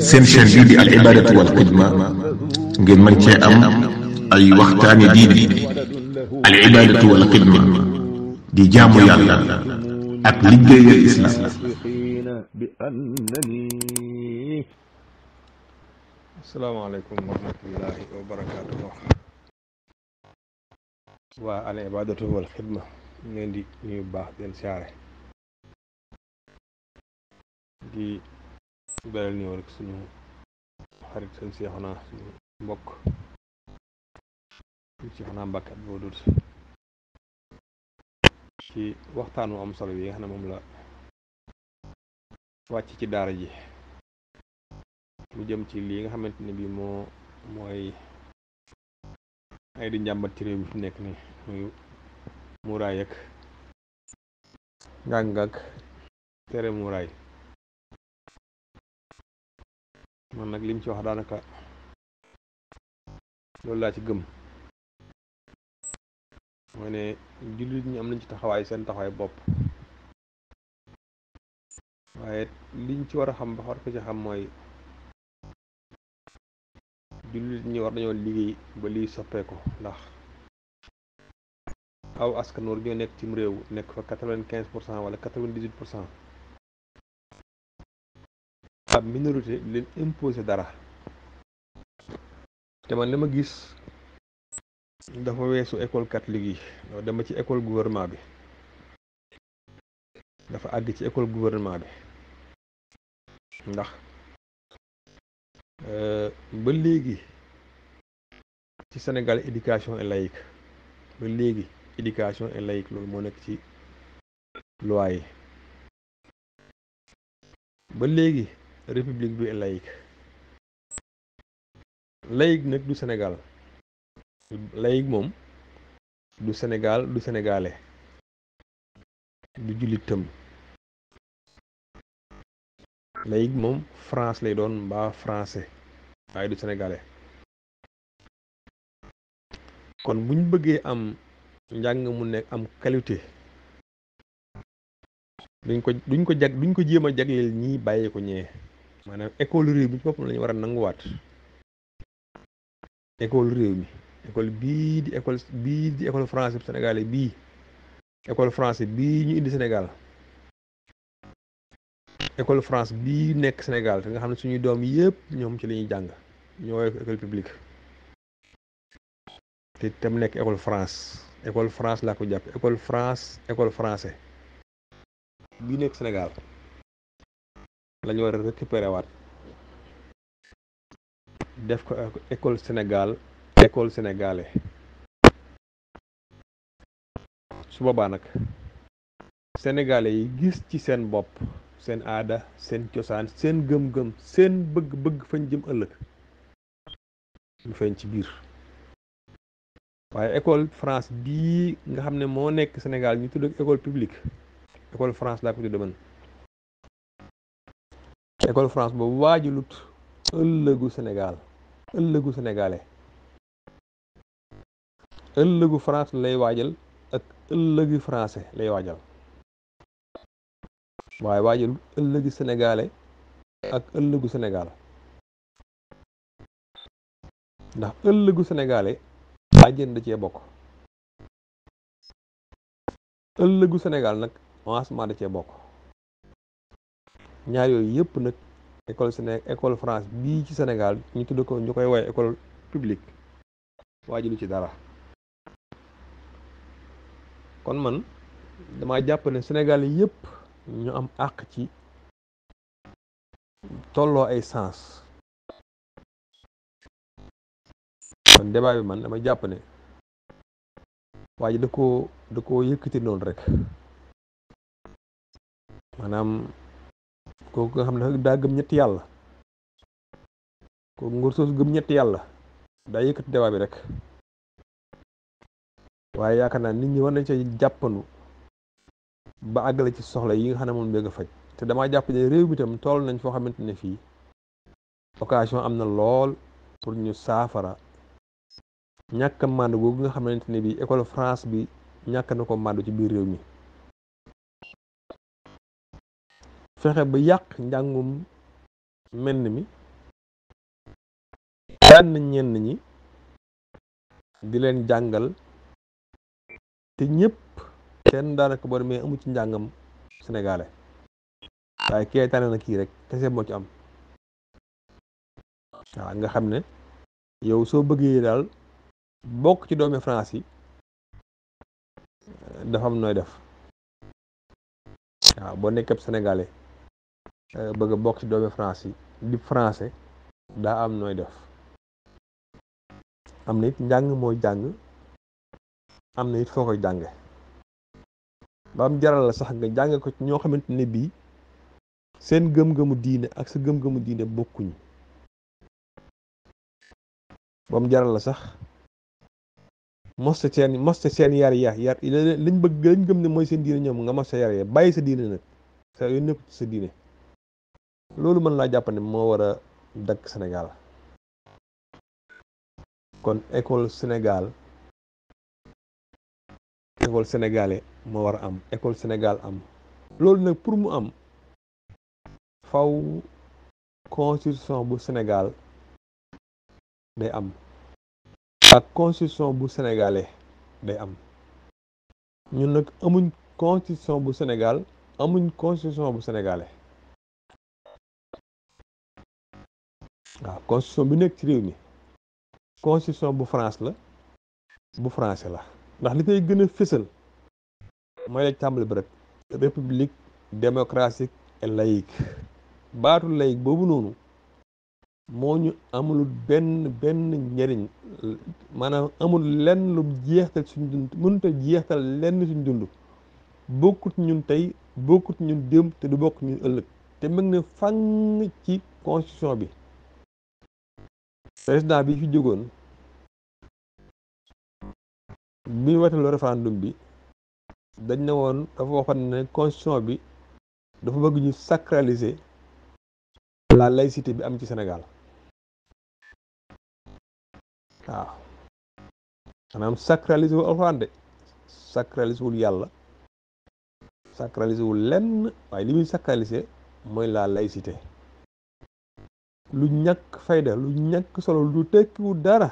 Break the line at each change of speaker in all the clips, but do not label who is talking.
seen chaîne bii di al ibadatu wal xidma ngeen mën cee am ay waxtaani diine al ibadatu wal xidma di jaamu yàlla ak liggéeyal islam.
asalaamaaleykum wa rahmatullahi wa barakaatuh. waa al ibadatu wal xidma ñu leen di nuyu baax den siyaare di beral ñëw rek suñu xarit seen Seexuna suñu mbokk Seexuna Mbàkke Abdou Wadoud ci waxtaan wu am solo yi nga xam ne moom la wàcc ci daara ji mu jëm ci lii nga xamante ne bii mooy ay di njàmbat ci réew mi fi nekk ni muy muuraay ak njàng ak tere muuraay. man nag lim ci wax daanaka loolu laa ci gëm mooy ne jullit ñi am nañ ci taxawaay seen taxawaay bopp, waaye liñ ci war a xam ba war ko ci xam mooy jullit ñi war dañoo liggéey ba lii soppeeku, ndax aw askan war ñoo nekk cim réew nekk fa 95% wala 98%, ab minorité di leen imposer dara. te man li ma gis dafa weesu école catholique yi, doo dama ci école gouvernement bi, dafa àgg ci école gouvernement bi. ndax ba léegi ci Sénégal éducation est laïque, ba léegi éducation est laïque, loolu moo nekk ci loi yi. ba léegi république bi est laïque. laïque nag du Sénégal, laïque moom du Sénégal, du sénégalais, du jullitam. laïque moom France lay doon mbaa français, waaye du sénégalais. kon buñ bëggee am njàng mu nekk am qualité, duñ ko jéem a jagleel ñii bàyyi ko ñee. maanaam école réew mi ci boppam lañu war a nanguwaat. école réew mi, école bii di école français sénégalais bii, école français bii ñu indi Sénégal, école France bii nekk Sénégal te nga xam ne suñuy doom yëpp ñoom ci la ñuy jàng, ñoo école publique te tam nekk école France laa ko jàpp, école français bii nekk Sénégal lañu war a récupérer waat, def ko école Sénégal, école sénégalais. su boobaa nag sénégalais yi gis ci seen bopp, seen aada, seen cosaan, seen gëm-gëm, seen bëgg-bëgg fañ jëm ëllëg ñu feeñ ci biir. waaye école France bii nga xam ne moo nekk Sénégal ñu tudd école publique, école France laa ko tudd man. école France boobu waajulut ëllëgu Sénégal, ëllëgu sénégalais, ëllëgu France lay waajal ak ëllëgi français lay waajal, waaye waajal ëllëgi sénégalais ak ëllëgu Sénégal. ndax ëllëgu sénégalais àjjana da cee bokk, ëllëgu Sénégal nag avancement da cee bokk. ñaar yooyu yëpp nag école France bii ci Sénégal ñu tudd ko, ñu koy woowee école publique, waajalu ci dara. kon man dama jàpp ne Sénégal yëpp ñu am àq ci tolloo ay sens. kon débat bi man dama jàpp ne waa ji da koo yëkkati noonu rek, maanaam kooku nga xam ne daa gëm ñetti yàlla, kooku ngor soosu gëm ñetti yàlla daa yëkkati débat bi rek. waaye yaakaar naa nit ñi war nañ ca jàppandu ba àggale ci soxla yi nga xam ne moom bëgg a faj. te damaa jàpp ne réew mi tam toll nañ foo xamante ne fii occasion am na lool pour ñu saafara ñàkk a màndu googu nga xamante ne bii école France bi ñàkk na ko màndu ci biir réew mi. fexe ba yàq njàngum menn mi tànn ñenn ñi di leen jàngal te ñëpp kenn daanaka boo demee amu ci njàngam sénégalais waaye kee tànn na kii rek kese moo ci am waaw nga xam ne yow soo bëggee daal bokk ci doomi France yi dafa am nooy def waaw boo nekkee sénégalais bëgg a bokk ci doomi France yi di français daa am nooy def am na it njàng mooy jàng am na it foo koy jànge ba am jaral la sax nga jàng ko ci ñoo xamante ne bii seen gëm-gëmu diine ak sa gëm-gëmu diine bokkuñ ba mu jaral la sax moste seen yar liñ bëgg lañ gëm ne mooy seen diine ñoom nga mos sa yar ya bàyyi sa diine nag sa yoon nekku ci sa diine loolu mën laa jàpp ne moo war a dakk Sénégal kon école sénégalais moo war a am école Sénégal am loolu nag pour mu am faw constitution bu Sénégal day am ak constitution bu sénégalais day am ñun nag amuñ constitution bu Sénégal amuñ constitution bu sénégalais waaw constitution bi nekk ci réew mi constitution bu France la bu français la ndax li koy gën a fësal mooy la tàmbali bi rek république démocratique et laïque baatu laïque boobu noonu moo ñu amul benn njëriñ maanaam amul lenn lu jeextal suñ dund mënut a jeextal lenn suñ dund bokkut ñun tey bokkut ñun démb te du bokk ñun ëllëg te mag na fang ci constitution bi président bi fi jógoon bi ñu wateloo référendum bi dañ ne woon dafa waxoon ne constitution bi dafa bëgg ñu sacraliser la laïcité bi am ci Sénégal waaw maanaam sacraliser wul alxuraan de sacraliser wul yàlla sacraliser wul lenn waaye li muy sacraliser mooy la laïcité lu ñàkk fayda lu ñàkk solo lu tekkiwul dara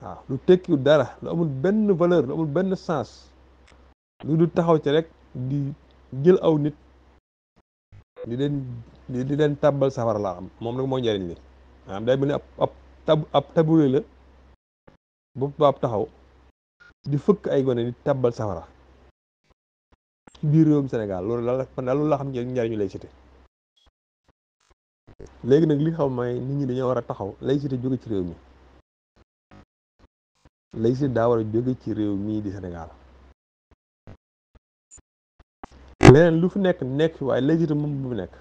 waaw lu tekkiwul dara lu amul benn valeur lu amul benn sens lu du taxaw ci rek di jël aw nit di leen tàbbal safara la am moom nag moo njëriñ li maanaam day mel ni ab tabule la bu tubaab taxaw di fëkk ay gone di tàbbal safara ci biir réewum Sénégal loolu daal loolu laa xam njëriñu laïcité léegi nag li xaw mooy nit ñi dañoo war a taxaw laïcité jóge ci réew mi laïcité daa war a jóge ci réew mii di Sénégal leneen lu fi nekk fi waaye laïcité moom bu fi nekk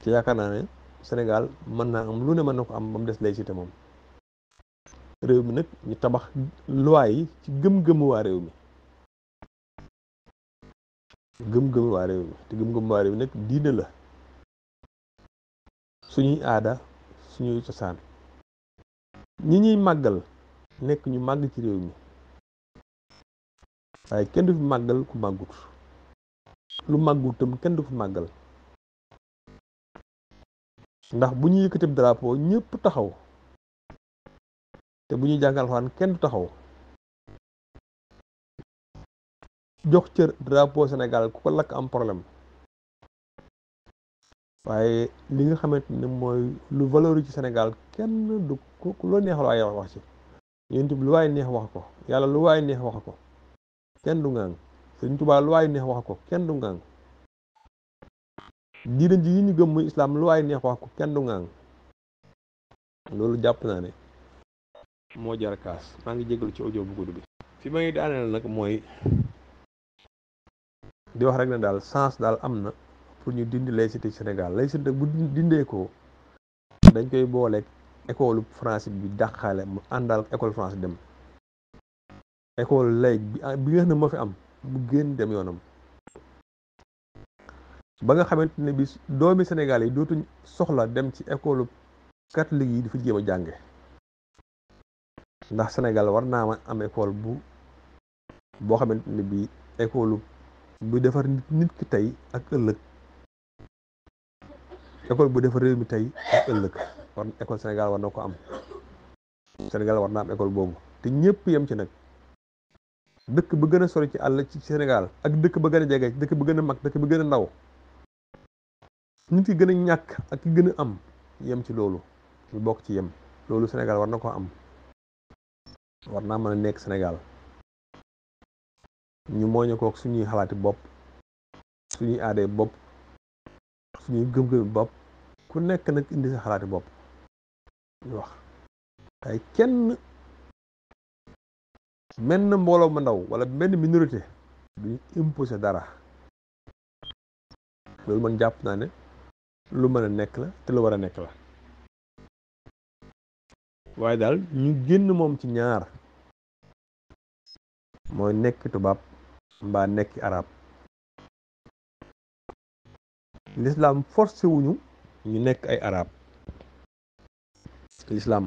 ci yaakaar naa ne Sénégal mën naa am lu ne mën na ko am ba mu des laïcité moom réew mi nag ñu tabax loi yi ci gëm-gëmu waa réew mi gëm-gëmu waa réew mi te gëm-gëmu waa réew mi nag diine la suñuy aada suñuy cosaan ñi ñuy màggal nekk ñu màgg ci réew mi waaye kenn du fi màggal ku màggut lu màggut tam kenn du fi màggal ndax bu ñu yëkkati drapeau ñëpp taxaw te bu ñuy jàngal Alxuraan kenn du taxaw jox cër drapeau Sénégal ku ko lakk am problème waaye li nga xamante ne mooy lu valeur ci Sénégal kenn du ku loo neex waaye wax ci yéen lu waay neex wax ko yàlla lu waay neex wax ko kenn du ngang Sëriñ Tuubaa lu waay neex wax ko kenn du ngang diine ji yi ñu gëm muy islam lu waay neex wax ko kenn du ngang loolu jàpp naa ne moo jar kaas maa ngi jégalu ci audio bu gudd bi fi may daaneel nag mooy di wax rek ne daal sens daal am na pour ñu dindi laïcité ci Sénégal laïcité nag bu dindee ko dañ koy booleeg école français bi dàqaale mu àndal école français dem école laïque bi nga xam ne moo fi am bu génn dem yoonam ba nga xamante ne bi doomi Sénégal yi dootuñ soxla dem ci école catholique yi di fa jéem a jànge ndax Sénégal war naa ma am école boo xamante ne bi école bu defar nit ki tey ak ëllëg école bu defar réew mi tey ak ëllëg war école Sénégal war na ko am Sénégal war na am école boobu te ñëpp yem ci nag dëkk ba gën a sori ci àll ci Sénégal ak dëkk ba gën a jege dëkk ba gën a mag dëkk ba gën a ndaw nit ki gën a ñàkk ak ki gën a am yem ci loolu ñu bokk ci yem loolu Sénégal war na ko am war naa mën a nekk Sénégal ñu mooñu kook suñuy xalaati bopp suñuy aadee bopp suñuy gëm-gëmi bopp ku nekk nag indi sa xalaati bopp ñu wax ay kenn menn mbooloo ma ndaw wala benn minorité duñu imposé dara loolu man jàpp naa ne lu mën a nekk la te lu war a nekk la waaye daal ñu génn moom ci ñaar mooy nekk tubaab mbaa nekki arab l'islam forcé wuñu ñu nekk ay arab l'islam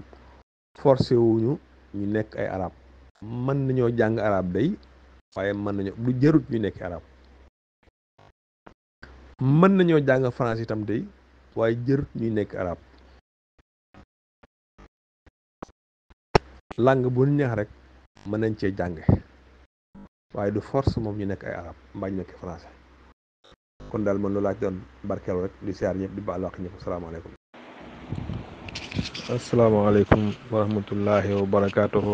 forcé wuñu ñu nekk ay arab mën nañoo jàng arab day waaye mën nañoo du jarut ñu nekk arab mën nañoo jàng français itam day waaye jarut ñuy nekk arab langue bu neex rek mën nañ cee jànge waaye du force moom ñu nekk ay arab mbaa ñu nekk français kon daal man loolu laa doon barkeelu rek di siyaar ñëpp di baal wax ñëpp asalaamaaleykum asalaamaaleykum wa rahmatullahi wa barakaatuhu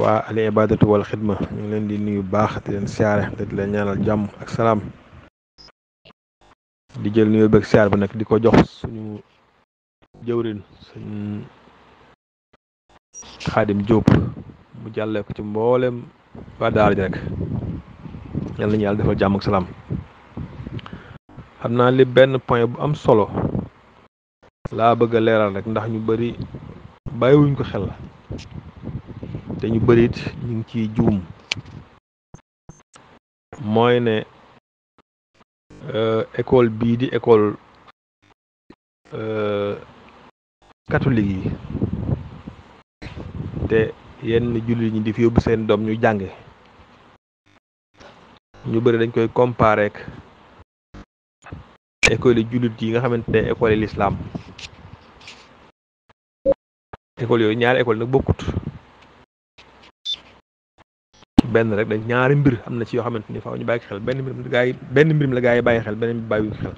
waa al ibadatu wal xidma ñu ngi leen di nuyu baax di leen siyaare te di leen ñaanal jàmm ak salaam di jël nuyu beeg siyaar bi nag di ko jox suñu jëwrin suñ Xaadim Jóob mu jàllee ko ci mboolem waa daara ji rek yàlla nañu yàlla defal jàmm ak salaam xam naa li benn point bu am solo laa bëgg a leeral rek ndax ñu bari bàyyiwuñ ko xel te ñu bari it ñu ngi ciy juum mooy ne école bii di école catholique yi te yenn jullit ñi di fi yóbbu seen doom ñu jànge ñu bëri dañ koy comparer ak école yi jullit yi nga xamante ne école yi l'islam école yooyu ñaari école nag bokkut benn rek dañ ñaari mbir am na ci yoo xamante ni faaw ñu bàyyi xel benn mbir la gaa yi bàyyi xel beneen bi bàyyi xel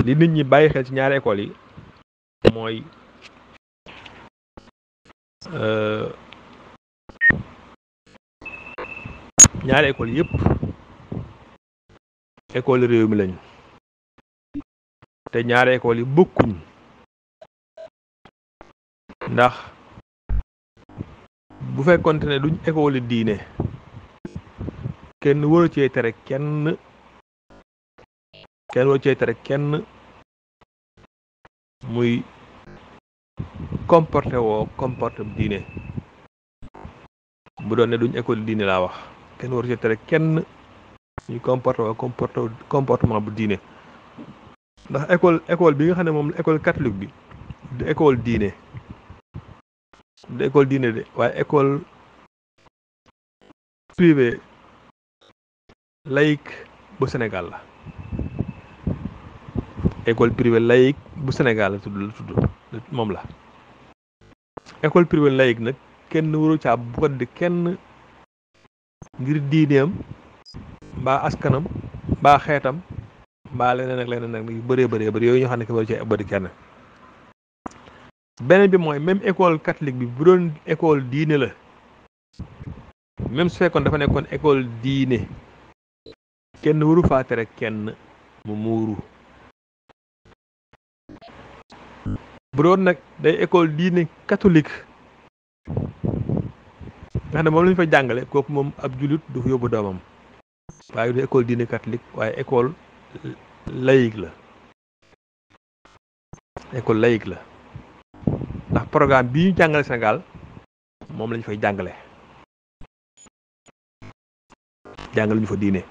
li nit ñi bàyyi xel ci ñaari école yi mooy ñaari école yëpp école réew mi lañ te ñaari école yi bokkuñ ndax bu fekkonte ne duñ école diine kenn waru cee tere kenn muy comporté diine bu doon ne duñ école diine laa wax kenn waru cee tere kenn ñuy comportement bu diine ndax école bi nga xam ne moom école catholique bi du école diine de waaye école privée laïque bu Sénégal la école privée laïque bu Sénégal la tudd moom la école privée laïque nag kenn waru caa bodd kenn ngir diineem mbaa askanam mbaa xeetam mbaa leneen ak yu bëree yooyu ñoo xam ne que waru caa bodd kenn. beneen bi mooy même école catholique bi bu doon école diine la même su fekkoon dafa nekkoon école diine kenn waru faa tere kenn mu muuru bu doon nag day école diine catholique nga xam ne moom lañu fa jàngale kooku moom ab jullit du fa yóbbu doomam waaye du école diine catholique waaye école laïque la ndax programme bii ñu jàngale Sénégal moom lañu fay jàngale ñu fa diine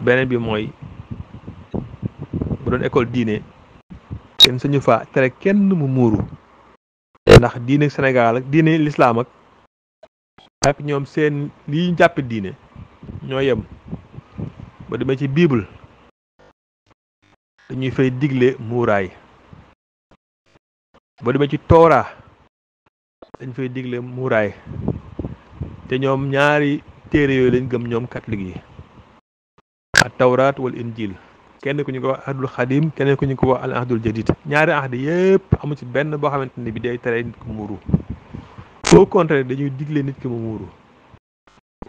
beneen bi mooy bu doon école diine kenn sañu fa tere kenn mu muuru ndax diine Sénégal ak diine l'islam ak ñoom seen li ñu jàppe diine ñoo yem ba demee ci bible dañuy fay digle muuraay ba demee ci toora dañ fay digle muuraay te ñoom ñaari téere yooyu lañ gëm ñoom catholique yi at tawraat wal injil kenn ku ñu ko wax ahdul xadim kenn ku ñu ko wax al ahdul jadid ñaari ahdi yépp amu ci benn boo xamante ne bi day tere nit ko muuru au contraire dañuy digle nit ki mu muuru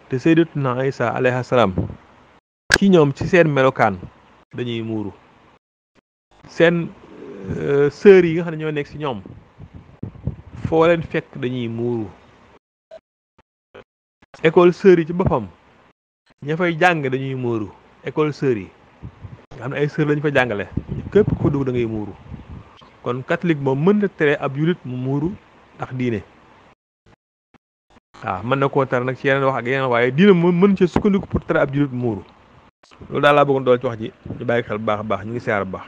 te sayyidatuna Isa alayhi salaam ci ñoom ci seen melokaan dañuy muuru seen sœur yi nga xam ne ñoo nekk ci ñoom foo leen fekk dañuy muuru école sœur yi ci boppam ña fay jàng dañuy muuru école sœur yi nga xam ne ay sœur lañu fa jàngale képp ku dugg da ngay muuru kon catholique moom mën na tere ab julit mu muuru ndax diine waaw mën na koo tere nag ci yeneen wax ak yeneen waaye diine moom mën ci sukkandiku pour tere ab julit mu muuru loolu daal laa bëggoon dool ci wax ji ñu bàyyi xel bu baax a baax ñu ngi siyaar bu baax